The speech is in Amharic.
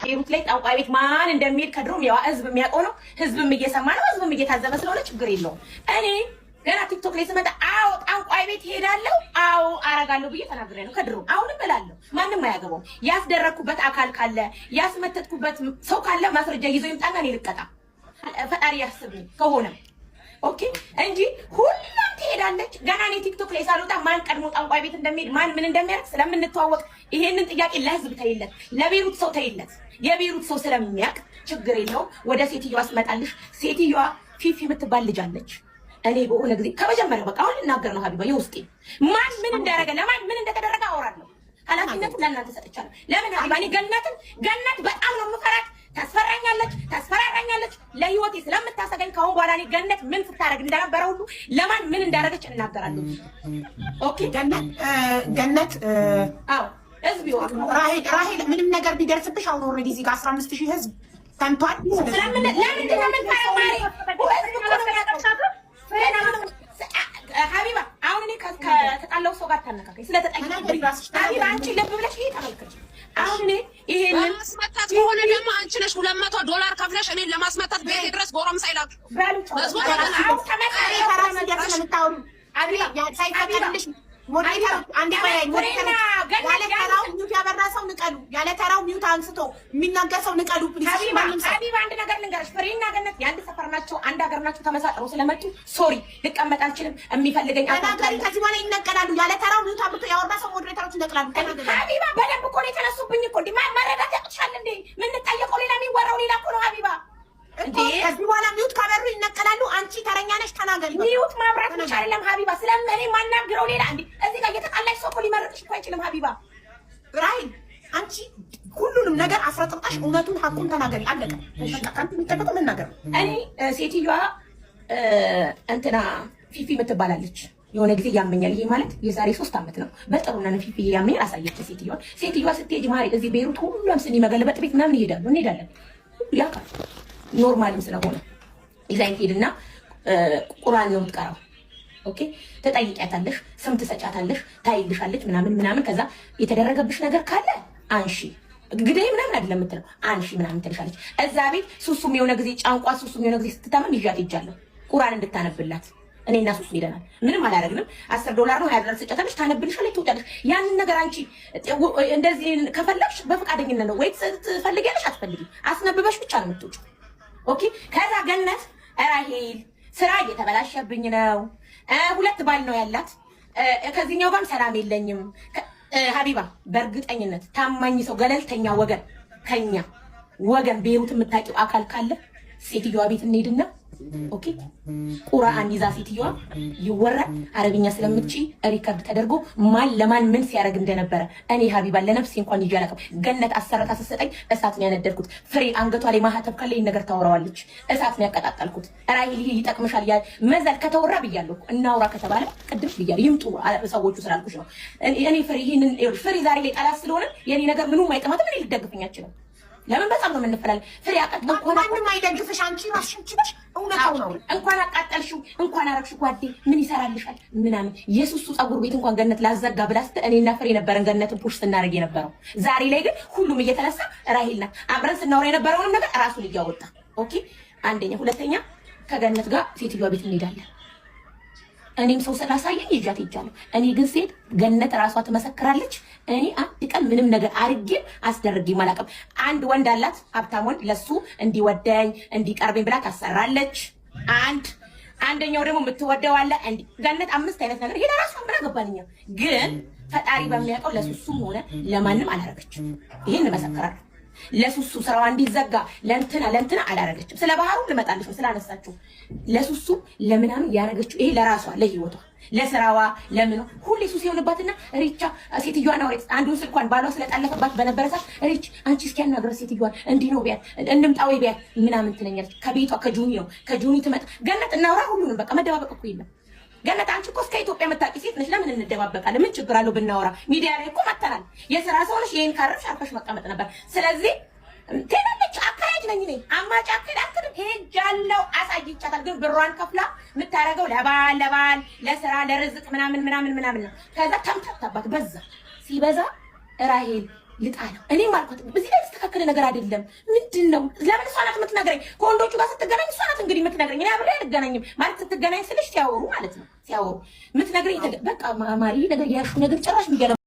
ቤሩት ላይ ጠንቋይ ቤት ማን እንደሚሄድ ከድሮም ያው ህዝብ የሚያውቀው ነው። ህዝብም እየሰማ ነው። ህዝብም እየታዘበ ስለሆነ ችግር የለውም። እኔ ገና ቲክቶክ ላይ ስመጣ አዎ ጠንቋይ ቤት ሄዳለሁ፣ አዎ አረጋለሁ ብዬ ተናግሬ ነው ከድሮ። አሁንም እላለሁ፣ ማንም አያገባውም። ያስደረግኩበት አካል ካለ፣ ያስመተትኩበት ሰው ካለ ማስረጃ ይዞ ይምጣና እኔ ልቀጣ። ፈጣሪ ያስብኝ ከሆነ okay፣ እንጂ ሁሉም ትሄዳለች። ገና እኔ ቲክቶክ ላይ ሳልወጣ ማን ቀድሞ ጠንቋይ ቤት እንደሚሄድ፣ ማን ምን እንደሚያደርግ ስለምንተዋወቅ ይሄንን ጥያቄ ለህዝብ ተይለት፣ ለቤሩት ሰው ተይለት። የቤሩት ሰው ስለሚያውቅ ችግር የለውም። ወደ ሴትዮዋ ስመጣልሽ ሴትዮዋ ፊፊ የምትባል ልጅ አለች። እኔ በሆነ ጊዜ ከመጀመሪያው በቃ አሁን ልናገር ነው ሀቢባ፣ የውስጤ ማን ምን እንዳደረገ፣ ለማን ምን እንደተደረገ አወራለሁ። ኃላፊነቱን ለእናንተ ሰጥቻለሁ። ለምን ሀቢባ፣ እኔ ገነትን ገነት በጣም ነው የምፈራት። ታስፈራኛለች፣ ታስፈራራኛለች። ለህይወቴ ስለምታሰገኝ ከአሁን በኋላ እኔ ገነት ምን ስታደርግ እንደነበረ ሁሉ ለማን ምን እንዳደረገች እናገራለሁ። Okay። ገነት ገነት። አዎ፣ ህዝብ ይወቅ። ራሄል ራሄል፣ ምንም ነገር ቢደርስብሽ አሁን already እዚህ ጋር 15,000 ህዝብ ሰምቷል። ስለምን ለምንድን ነው የምንፈራው? ማሪ፣ ህዝብ እኮ ነው የሚያውቀው። ሀቢባ፣ አሁን እኔ ከተጣላው ሰው ጋር ታነካከኝ ስለተጠየቅኩ ሀቢባ፣ አንቺ ልብ ብለሽ ይሄ ተመልከች። አሁን እኔ ይሄንን ለማስመታት ከሆነ ደግሞ አንቺ ነሽ 200 ዶላር ከፍለሽ እኔን ለማስመታት ቤቴ ድረስ ጎረምሳ ይላክ። በሉ ከራስ ነገር ስለምታወሩ ሳይፈቀድልሽ moderator አንዴ በላይ moderator፣ ያለ ተራው mute ያበራ ሰው ንቀሉ። ያለ ተራው mute አንስቶ የሚናገር ሰው ንቀሉ። Please ማንም ሰው። ሀቢባ፣ አንድ ነገር ልንገርሽ፣ ፍሬና ገነት የአንድ ሰፈር ናቸው፣ አንድ ሀገር ናቸው። ተመሳጥረው ስለመጡ sorry ልቀመጥ አልችልም። የሚፈልገኝ ተናገሪ። ከዚህ በኋላ ይነቀላሉ። ያለ ተራው mute አብርቶ ያወራ ሰው moderator ኦች ይነቅላሉ። ተናገሪ። ሀቢባ፣ በደንብ እኮ ነው የተነሱብኝ እኮ። እንዲ መረዳት ያቅትሻል እንዴ? የምንጠየቀው ሌላ፣ የሚወራው ሌላ እኮ ነው ሀቢባ። እኮ ከዚህ በኋላ mute ካበሩ ይነቀላሉ። አንቺ ተረኛ ነሽ፣ ተናገሪ። Mute ማብራት ብቻ አይደለም ሀቢባ፣ ስለምን ማናግረው ሌላ። እንዴ፣ እዚህ ጋር እየተጣላሽ ሰው እኮ ሊመርጥሽ እኮ አይችልም ሀቢባ። ራሂል፣ አንቺ ሁሉንም ነገር አፍረጥርጣሽ እውነቱን ሀቁን ተናገሪ። አለቀ። በቃ ከአንቺ የሚጠበቀው መናገር ነው። እኔ ሴትዮዋ እንትና ፊፊ የምትባላለች፣ የሆነ ጊዜ ያመኛል። ይሄ ማለት የዛሬ 3 ዓመት ነው። በጥሩና ነው ፊፊ ያመኛል አሳየች ሴትዮዋን። ሴትዮዋ ስትሄጅ ማሪ፣ እዚህ ቤሩት ሁሉም ስኒ መገልበጥ ቤት ምናምን ይሄዳሉ፣ እንሄዳለን። ያውቃል normal ም ስለሆነ ይዛኝ ትሄድና ቁርአን ነው የምትቀራው። Okay፣ ትጠይቂያታለሽ፣ ስም ትሰጫታለሽ፣ ታይልሻለች ምናምን ምናምን። ከዛ የተደረገብሽ ነገር ካለ አንሺ፣ ግደይ ምናምን አይደለም የምትለው፣ አንሺ ምናምን ትልሻለች። እዛ ቤት ሱሱም የሆነ ጊዜ ጫንቋ ሱሱም የሆነ ጊዜ ስትታመም ይዣት ሄጃለሁ ቁርአን እንድታነብላት። እኔና ሱሱ ሄደናል። ምንም አላደረግንም። 10 ዶላር ነው 20 ዶላር ትሰጫታለሽ፣ ታነብልሻለች፣ ትወጫለሽ። ያንን ነገር አንቺ እንደዚህ ከፈለግሽ በፈቃደኝነት ነው ወይ ትፈልጊያለሽ አትፈልጊም። አስነብበሽ ብቻ ነው የምትወጪው። Okay። ከዛ ገነት ራሄል ስራ እየተበላሸብኝ ነው፣ ሁለት ባል ነው ያላት፣ ከዚህኛው ጋርም ሰላም የለኝም። ሀቢባ፣ በእርግጠኝነት ታማኝ ሰው፣ ገለልተኛ ወገን፣ ከኛ ወገን ቤሩት የምታውቂው አካል ካለ ሴትዮዋ ቤት እንሄድና okay፣ ቁርአን ይዛ ሴትዮዋ ይወራል። አረብኛ ስለምትችይ record ተደርጎ ማን ለማን ምን ሲያደርግ እንደነበረ። እኔ ሀቢባ ለነፍሴ እንኳን ይዤ አላውቅም። ገነት አሰረታ ስትሰጠኝ እሳት ነው ያነደድኩት። ፍሬ አንገቷ ላይ ማህተብ ካለ ይህን ነገር ታወራዋለች። እሳት ነው ያቀጣጠልኩት። ራሂል፣ ይሄ ይጠቅምሻል። ያ መዘል ከተወራ ብያለሁ። እናውራ ከተባለ ቅድም ብያለሁ። ይምጡ ሰዎቹ ስላልኩሽ ነው። እኔ ፍሬ ይሄንን፣ ፍሬ ዛሬ ላይ ጠላት ስለሆነ የኔ ነገር ምኑም አይጥማትም። እኔ ልደግፍኝ አችልም። ለምን በጣም ነው የምንፈላለ። ፍሬ አቃጥሎ ከሆነ ማንም አይደግፍሽ። አንቺ ራስሽን ችለሽ እውነታው ነው። እንኳን አቃጠልሽው፣ እንኳን አረግሽው ጓዴ ምን ይሰራልሻል ምናምን። የሱሱ ፀጉር ቤት እንኳን ገነት ላዘጋ ብላ ስትል እኔና ፍሬ ነበረን ገነትን push ስናደርግ የነበረው። ዛሬ ላይ ግን ሁሉም እየተነሳ ራሂል ናት። አብረን ስናወራ የነበረውንም ነገር ራሱን እያወጣ። Okay፣ አንደኛ። ሁለተኛ ከገነት ጋር ሴትዮዋ ቤት እንሄዳለን። እኔም ሰው ስላሳየኝ ይዣት ሄጃለሁ። እኔ ግን ሴት ገነት ራሷ ትመሰክራለች። እኔ አንድ ቀን ምንም ነገር አድርጌም አስደርጌም አላውቅም። አንድ ወንድ አላት፣ ሀብታም ወንድ፣ ለሱ እንዲወደኝ እንዲቀርበኝ ብላ ታሰራለች። አንድ አንደኛው ደግሞ የምትወደው አለ። ገነት አምስት አይነት ነገር ይሄ ለራሷ ምን አገባን እኛ። ግን ፈጣሪ በሚያውቀው ለሱሱም ሆነ ለማንም አላረገችም። ይሄን እመሰክራለሁ። ለሱሱ ስራዋ እንዲዘጋ ለእንትና ለእንትና አላረገችም። ስለ ባህሩ ልመጣልሽ ነው ስላነሳችሁ፣ ለሱሱ ለምናምን ያረገችው ይሄ ለራሷ፣ ለህይወቷ፣ ለስራዋ ለምኗ። ሁሌ ሱስ የሆነባትና ሪቻ ሴትዮዋን አውሬት አንዱን ስልኳን ባሏ ስለጠለፈባት በነበረ ሰዓት ሪች አንቺ እስኪ ያናግረ ሴትዮዋን፣ እንዲህ ነው ቢያት፣ እንምጣ ወይ ቢያት ምናምን ትለኛለች። ከቤቷ ከጁኒ ነው፣ ከጁኒ ትመጣ ገነት እናውራ ሁሉንም፣ በቃ መደባበቅ እኮ የለም። ገነት፣ አንቺ እኮ እስከ ኢትዮጵያ የምታውቂ ሴት ነሽ። ለምን እንደባበቃለን? ምን ችግር አለው ብናወራ? ሚዲያ ላይ እኮ መተናል። የስራ ሰው ነሽ። ይሄን ካረፍሽ አርፈሽ መቀመጥ ነበር። ስለዚህ ትሄዳለች። አካሄድ ነኝ እኔ አማጭ አካሄድ አትልም። ሄጃለሁ፣ አሳይቻታል። ግን ብሯን ከፍላ የምታደርገው ለባል ለባል ለስራ ለርዝቅ ምናምን ምናምን ምናምን ነው። ከዛ ተምታታባት፣ በዛ ሲበዛ ራሄል ልጣለው። እኔም አልኳት እዚህ ላይ የተስተካከለ ነገር አይደለም። ምንድን ነው? ለምን እሷ ናት የምትነግረኝ? ከወንዶቹ ጋር ስትገናኝ እሷ ናት እንግዲህ የምትነግረኝ። እኔ አብሬ አልገናኝም ማለት ስትገናኝ ስልሽ ሲያወሩ ማለት ነው፣ ሲያወሩ የምትነግረኝ። በቃ ማሪ ነገር ያሹ ነገር ጭራሽ የሚገለ